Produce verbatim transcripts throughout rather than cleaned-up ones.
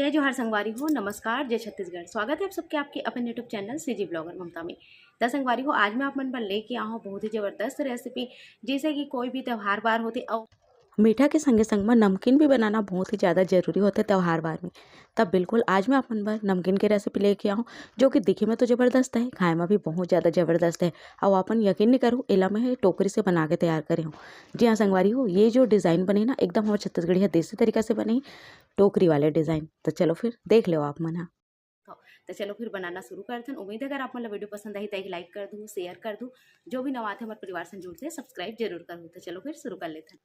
जय जोहार संगवारी हो, नमस्कार, जय छत्तीसगढ़। स्वागत है आप सबके आपके अपन YouTube चैनल सीजी ब्लॉगर ममता में। त संगवारी हो, आज मैं आप मन बर लेके आऊँ बहुत ही जबरदस्त रेसिपी। जैसे कि कोई भी त्यौहार बार होते और मीठा के संगे संग में नमकीन भी बनाना बहुत ही ज़्यादा जरूरी होते त्यौहार बार में। तब बिल्कुल आज मैं आप मन बर नमकीन के रेसिपी लेके आऊँ, जो कि दिखे में तो जबरदस्त है, खाए में भी बहुत ज़्यादा जबरदस्त है। और अपन यकीन नहीं करूँ, एला मैं टोकरी से बना के तैयार करे हूँ। जी हाँ संगवारी हो, ये जो डिज़ाइन बने ना, एकदम हमारे छत्तीसगढ़िया देसी तरीका से बने, टोकरी वाले डिज़ाइन। तो चलो फिर देख लो आप मन हा। तो चलो फिर बनाना शुरू करथन। उम्मीद है अगर आप मन ला वीडियो पसंद आही तो एक लाइक कर दू, शेयर कर दू। जो भी नवा आथे हमारे परिवार से जुड़ते हैं, सब्सक्राइब जरूर कर दू। तो चलो फिर शुरू कर लेथन।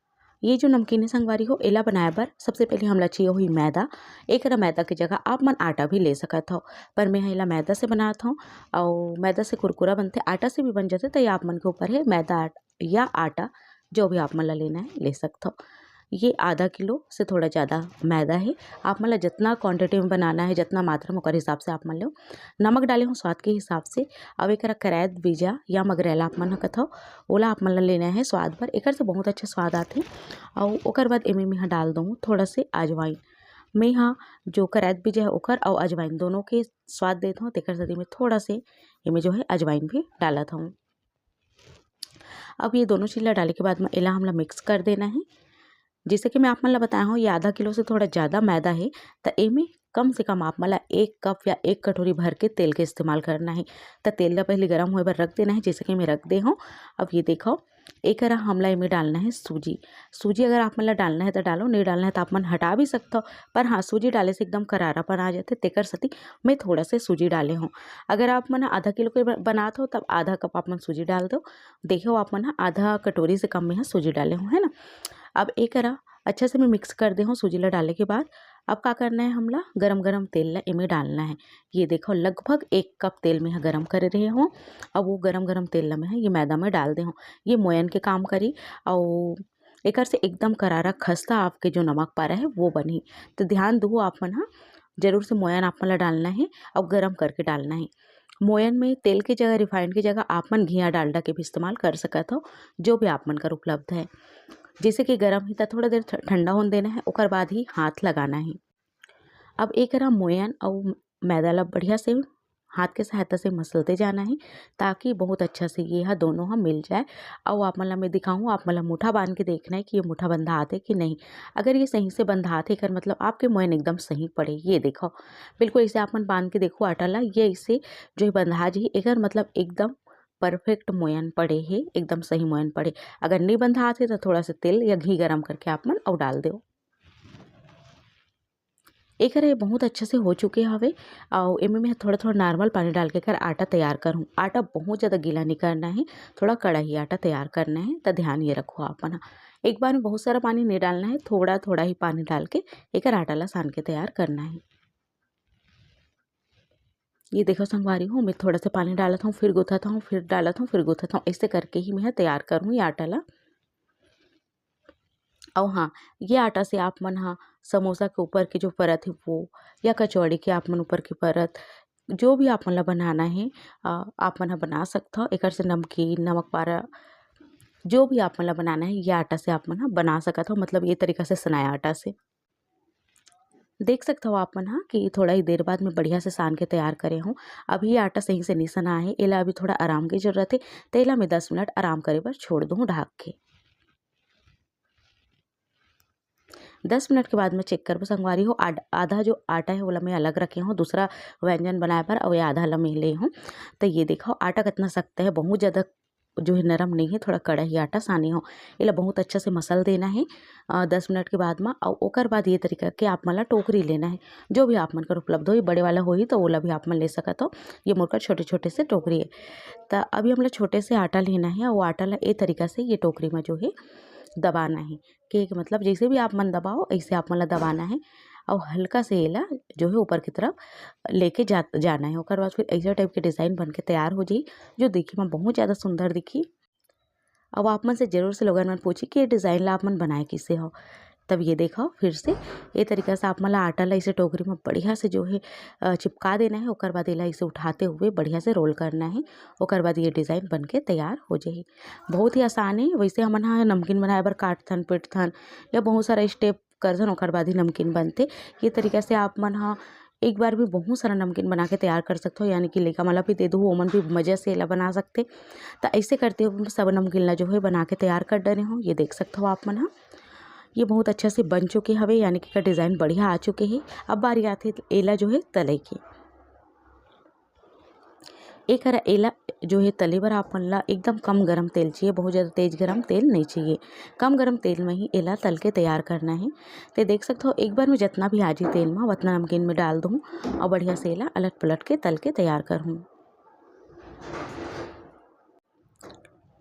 ये जो नमकीन है संगवारी हो, एला बनाए बर सबसे पहले हमला चाहिए हुई मैदा। एक मैदा की जगह आप मन आटा भी ले सकत हो, पर मैं एला मैदा से बनात हूँ। और मैदा से कुरकुरा बनते, आटा से भी बन जाते, तो ये आप मन के ऊपर है, मैदा आट-, या आटा जो भी आप मन ला लेना है ले सकत हो। ये आधा किलो से थोड़ा ज़्यादा मैदा है। आप मन ला जितना क्वांटिटी में बनाना है, जितना मात्रा में, ओकर हिसाब से आप मन लो। नमक डाले हूँ स्वाद के हिसाब से। अब एक करैद बीजा या मगरैला आप मन ह कथो, ओला आप मन ला लेना है स्वाद भर। एकर से बहुत अच्छा स्वाद आथे। और ओकर बाद एमे मैं डाल दूँ थोड़ा से अजवाइन। मैं हा जो करैद बीजा है ओकर और अजवाइन दोनों के स्वाद देत हूँ, तेकर सेती मैं थोड़ा से एमे जो है अजवाइन भी डालत हूँ। अब ये दोनों चीज़ ला डाले के बाद में एला हमला मिक्स कर देना है। जैसे कि मैं आप मन ला बताया हूँ, ये आधा किलो से थोड़ा ज़्यादा मैदा है, त एमे कम से कम आप मन ला एक कप या एक कटोरी भर के तेल के इस्तेमाल करना है। त तेल ला पहले गरम होए बर रख देना है, जैसे कि मैं रख दे हूँ। अब ये देखो, एक हमला एमे डालना है सूजी। सूजी अगर आप मन ला डालना है त डालो, नहीं डालना है त आप मन हटा भी सकते हो। पर हाँ, सूजी डाले से एकदम करारापन आ जाते, तेकर सेती मैं थोड़ा से सूजी डाले हूँ। अगर आप मन आधा किलो के ब-, बनात हो तब आधा कप आप मन सूजी डाल दो। देखो आप मन ह आधा कटोरी से कम में ह सूजी डाले हूँ, है ना। अब एक अच्छा से मैं मिक्स कर दे हूँ सूजी ला डाले के बाद। अब का करना है, हमला गरम गरम तेल ला एमे डालना है। ये देखो लगभग एक कप तेल में ह गरम करे रहे हूँ। अब वो गरम गरम तेल ला मैं ह ये मैदा में डाल दे हूँ। ये मोयन के काम करी। और एकर से एकदम करारा खस्ता आपके जो नमक पारा है वो बनही। तो ध्यान दो आप मन ह जरूर से मोयन आप मन ला डालना है और गरम करके डालना है। मोयन में तेल के जगह, रिफाइंड के जगह आप मन घिया डालडा के भी इस्तेमाल कर सकत हो, जो भी आप मन कर उपलब्ध है। जैसे कि गरम ही त थोड़ा देर ठ-, ठंडा होने देना है, ओकर बाद ही हाथ लगाना है। अब एक मोयन और मैदा ला बढ़िया से हाथ के सहायता से मसलते जाना है, ताकि बहुत अच्छा से ये ह दोनों ह मिल जाए। अउ आप मन ला मैं दिखाऊँ, आप मन ला मुठा बांध के देखना है कि ये मुठा बंधात है कि नहीं। अगर ये सही से बंधात है, एकर मतलब आपके मोयन एकदम सही पड़े। ये देखो, बिल्कुल इसे आप मन बांध के देखो आटा ला, ये इसे जो है बंधा जी, एकर मतलब एकदम परफेक्ट मोयन पड़े है, एकदम सही मोयन पड़े। अगर नहीं बंधात है तो थोड़ा सा तेल या घी गरम करके आप मन अउ डाल दो। एकर ये बहुत अच्छा से हो चुके हवे। अउ एमे मैं थोड़ा-थोड़ा नॉर्मल पानी डाल के एकर आटा तैयार करहूँ। आटा बहुत ज़्यादा गीला नहीं करना है, थोड़ा कड़ा ही आटा तैयार करना है, त ध्यान ये रखो आप मन ह। एक बार में बहुत सारा पानी नहीं डालना है, थोड़ा-थोड़ा ही पानी डाल के एकर आटा ला सान के तैयार करना है। ये देखो संगवारी हो, मैं थोड़ा सा पानी डालत हूँ, फिर गुथत हूँ, फिर डालत हूँ, फिर गुथत हूँ, ऐसे करके ही मैं तैयार करूँ ये आटा ला। अउ हाँ, ये आटा से आप मन ह समोसा के ऊपर के जो परत हे वो, या कचौड़ी के आप मन ऊपर के परत, जो भी आप मन ला बनाना हे, अ, आप मन ह बना सकथव। एकर से नमकीन, नमक पारा, जो भी आप मन ला बनाना हे, ये आटा से आप मन ह बना सकत हव, मतलब ये तरीका से सनाया आटा से। देख सकथव आप मन ह कि थोड़ा ही देर बाद मैं बढ़िया से सान के तैयार करे हूँ। अभी ये आटा सही से नहीं सना हे, एला अभी थोड़ा आराम के जरूरत हे, त एला मैं दस मिनट आराम करे बर छोड़ दूँ ढाक के। दस मिनट के बाद मैं चेक करबो संगवारी हो, आड-, आधा जो आटा हे, ओला मैं अलग रखे हूँ दूसरा व्यंजन बनाए बर, अउ ये आधा ला मैं ले हूँ। त ये देखो, आटा कितना सख्त हे, बहुत ज़्यादा जो हे नरम नहीं हे, थोड़ा कड़ा ही आटा साने हो। एला बहुत अच्छा से मसल देना हे, अ, दस मिनट के बाद म, अउ ओकर बाद ये तरीका के आप मन ला टोकरी लेना हे, जो भी आप मन कर उपलब्ध होही, बड़े वाला होही त ओला भी आप मन ले सकत हो। ये मोर कर छोटे-छोटे से टोकरी हे। त अभी हमला छोटे से आटा लेना हे, अउ आटा ला ए तरीका से ये टोकरी म जो हे दबाना हे। केक मतलब जैसे भी आप मन दबाओ, ऐसे आप मन ला दबाना हे। अउ हल्का से एला जो हे ऊपर की तरफ लेके जा, जाना हे। ओकर बाद फिर ऐसा टाइप के डिज़ाइन बन के तैयार हो जाही, जो देखे में बहुत ज़्यादा सुंदर दिखी। अब आप मन से जरूर से लोगन मन पूछी कि ये डिज़ाइन ला आप मन बनाए किसे हो। तब ये देखो फिर से ये तरीका से आप मन ला आटा ला इसे टोकरी में बढ़िया से जो हे, अ, चिपका देना हे। ओकर बाद एला इसे उठाते हुए बढ़िया से रोल करना हे। ओकर बाद ये डिज़ाइन बन के तैयार हो जाही। बहुत ही आसान हे। वैसे हमन ह नमकीन बनाए बर काटथन, पीटथन या बहुत सारा स्टेप करथन, ओकर बाद ही नमकीन बनथे। ये तरीका से आप मन ह एक बार भी बहुत सारा नमकीन बना के तैयार कर सकथो, यानी कि लइका मन ला भी दे दो, ओमन भी मजा से एला बना सकथे। त ऐसे करते हुए सब नमकीन ला जो है बना के तैयार कर डरे हूँ। ये देख सकथो आप मन ह, ये बहुत अच्छा से बन चुके हवे, यानी कि एकर डिज़ाइन बढ़िया आ चुके हे। अब बारी आथे एला जो है तले के। एक हरा एला जो है तले बर आप मन ला एकदम कम गरम तेल चाहिए, बहुत ज़्यादा तेज गरम तेल नहीं चाहिए। कम गरम तेल में ही एला तल के तैयार करना है। ते देख सकथो, एक बार में जितना भी आजी तेल में, उतना नमकीन में डाल दूँ और बढ़िया से एला अलट पलट के तल के तैयार करूँ।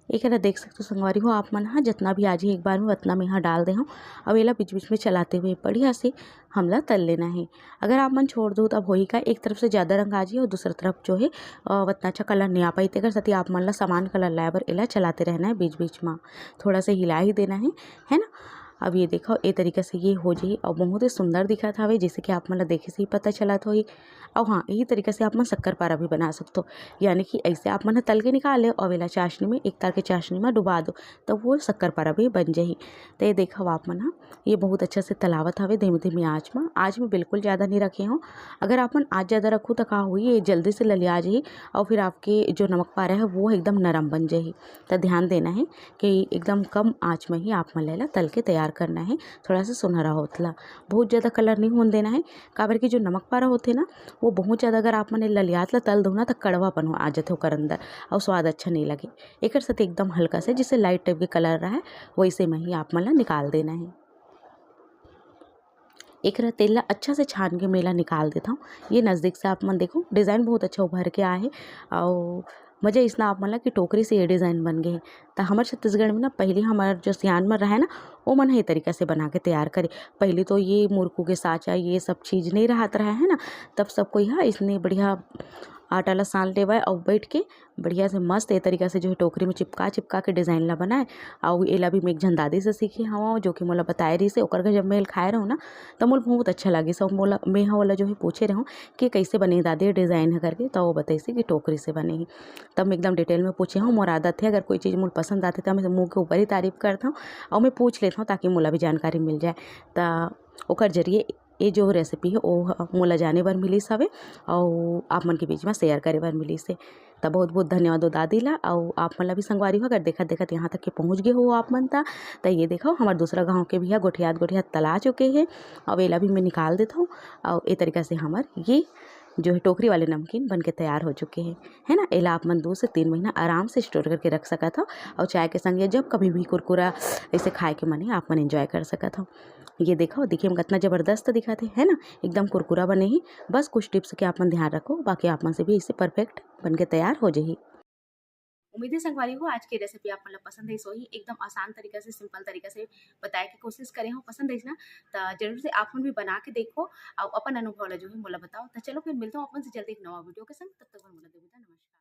एक हरा देख सकथो संगवारी हो, आप मन ह जितना भी आजी एक बार में, उतना में यहाँ डाल दे हूँ। अब एला बीच बीच में चलाते हुए बढ़िया से हमला तल लेना है। अगर आप मन छोड़ दो, तब होही का, एक तरफ से ज़्यादा रंग आ जाए और दूसरा तरफ जो है, अ, उतना अच्छा कलर नहीं आ पाई। तेकर सेती आप मन ला समान कलर लाए बर एला चलाते रहना है बीच बीच में, थोड़ा सा हिला ही देना है, है ना। अब ये देखो, ए तरीका से ये हो जाही और बहुत ही सुंदर दिखत हवे, जैसे कि आप मन ला देखे से ही पता चलत होही। और हाँ, यही तरीका से आप मन शक्कर पारा भी बना सकथो, यानी कि ऐसे आप मन ह तल के निकाल ले और एला चाशनी में, एक तार के चाशनी में डुबा दो, तब वो शक्कर पारा भी बन जाही। तो ये देखो आप मन ह, ये बहुत अच्छा से तलावत हवे धीमे धीमे आँच में। आँच में बिल्कुल ज़्यादा नहीं रखे हो, अगर आप मन आँच ज़्यादा रखू तो का होही, ये जल्दी से ललिया जाही और फिर आपके जो नमक पारा है वो एकदम नरम बन जाही। तो ध्यान देना है कि एकदम कम आँच में ही आप मन ला एला तल के तैयार करना है, थोड़ा सा सुनहरा होत ला, बहुत ज़्यादा कलर नहीं होन देना है। काबर कि जो नमक पारा होथे ना, वो बहुत ज़्यादा अगर आप मन ललियात ला तल दो ना, तो कड़वापन हो आ जाथे ओकर अंदर और स्वाद अच्छा नहीं लगे। एकर साथ एकदम हल्का से, जैसे लाइट टाइप के कलर रहा है, वैसे में ही आप मन ला निकाल देना है। एक तेल ला अच्छा से छान के मेला निकाल देता हूँ। ये नज़दीक से आप मन देखो, डिज़ाइन बहुत अच्छा उभर के आए है। और मजा इसना आप मन ला कि टोकरी से ये डिज़ाइन बन गए है। तो हमारे छत्तीसगढ़ में ना, पहले हमारे जो सियान में रहे ना, वो मन है ये तरीका से बना के तैयार करे। पहले तो ये मुरकू के साँचा, ये सब चीज़ नहीं रहत रहा है ना, तब सब कोई हा इसने बढ़िया आटा ला सान लेवय और बैठ के बढ़िया से मस्त ये तरीका से जो है टोकरी में चिपका चिपका के डिज़ाइन ला बनाए। और एला भी मैं एक झन दादी से सीखे हवं, जो कि मोला बताए रहिस हे, ओकर घर जब मैं एला खाए रहूँ ना, तो मोला बहुत अच्छा लगिस। और मोला, मैं हा ओला जो है पूछे रहूँ कि कैसे बने दादी डिज़ाइन ह करके, तो वो बताइस हे कि टोकरी से बने ही। तब मैं एकदम डिटेल में पूछे हूँ, मोर आदत है अगर कोई चीज़ मोला पसंद आथे तो मैं मुँह के ऊपर ही तारीफ करता हूँ और मैं पूछ लेता हूँ ताकि मोला भी जानकारी मिल जाए। त ओकर जरिए ये जो रेसिपी है वो ह-, मोला जाने बर मिलिस हवे और आप मन के बीच में शेयर करे बर मिलिस हे। त बहुत बहुत धन्यवाद हो दादी ला। और आप मन ला भी संगवारी हो, अगर देखत देखत यहाँ तक के पहुँच गए हो आप मन ता, त ये देखो हमार दूसरा गाँव के भी ह गोठियात गोठियात तला चुके हैं। अब एला भी मैं निकाल देता हूँ और ये तरीका से हमार ये जो है टोकरी वाले नमकीन बन के तैयार हो चुके हैं, है ना। एला आप मन दो से तीन महीना आराम से स्टोर करके रख सकत हो और चाय के संग या जब कभी भी कुरकुरा ऐसे खाए के मन है, आप मन एंजॉय कर सकत हो। ये देखो, दिखे में कितना जबरदस्त दिखत है, है ना, एकदम कुरकुरा बने ही। बस कुछ टिप्स के आप मन ध्यान रखो, बाकी आप मन से भी ऐसे परफेक्ट बन के तैयार हो जाही। उम्मीद है संगवारी हो, आज के रेसिपी आप मन ला पसंद आइस होही। एकदम आसान तरीका से, सिंपल तरीका से बताए के कोशिश करे हो। पसंद आइस ना, त जरूर से आप मन भी बना के देखो और अपन अनुभव ला जो है मोला बताओ। त चलो फिर मिलता हूँ आप मन से जल्दी एक नवा वीडियो के संग। तब तक बर मोला दे विदा, नमस्कार।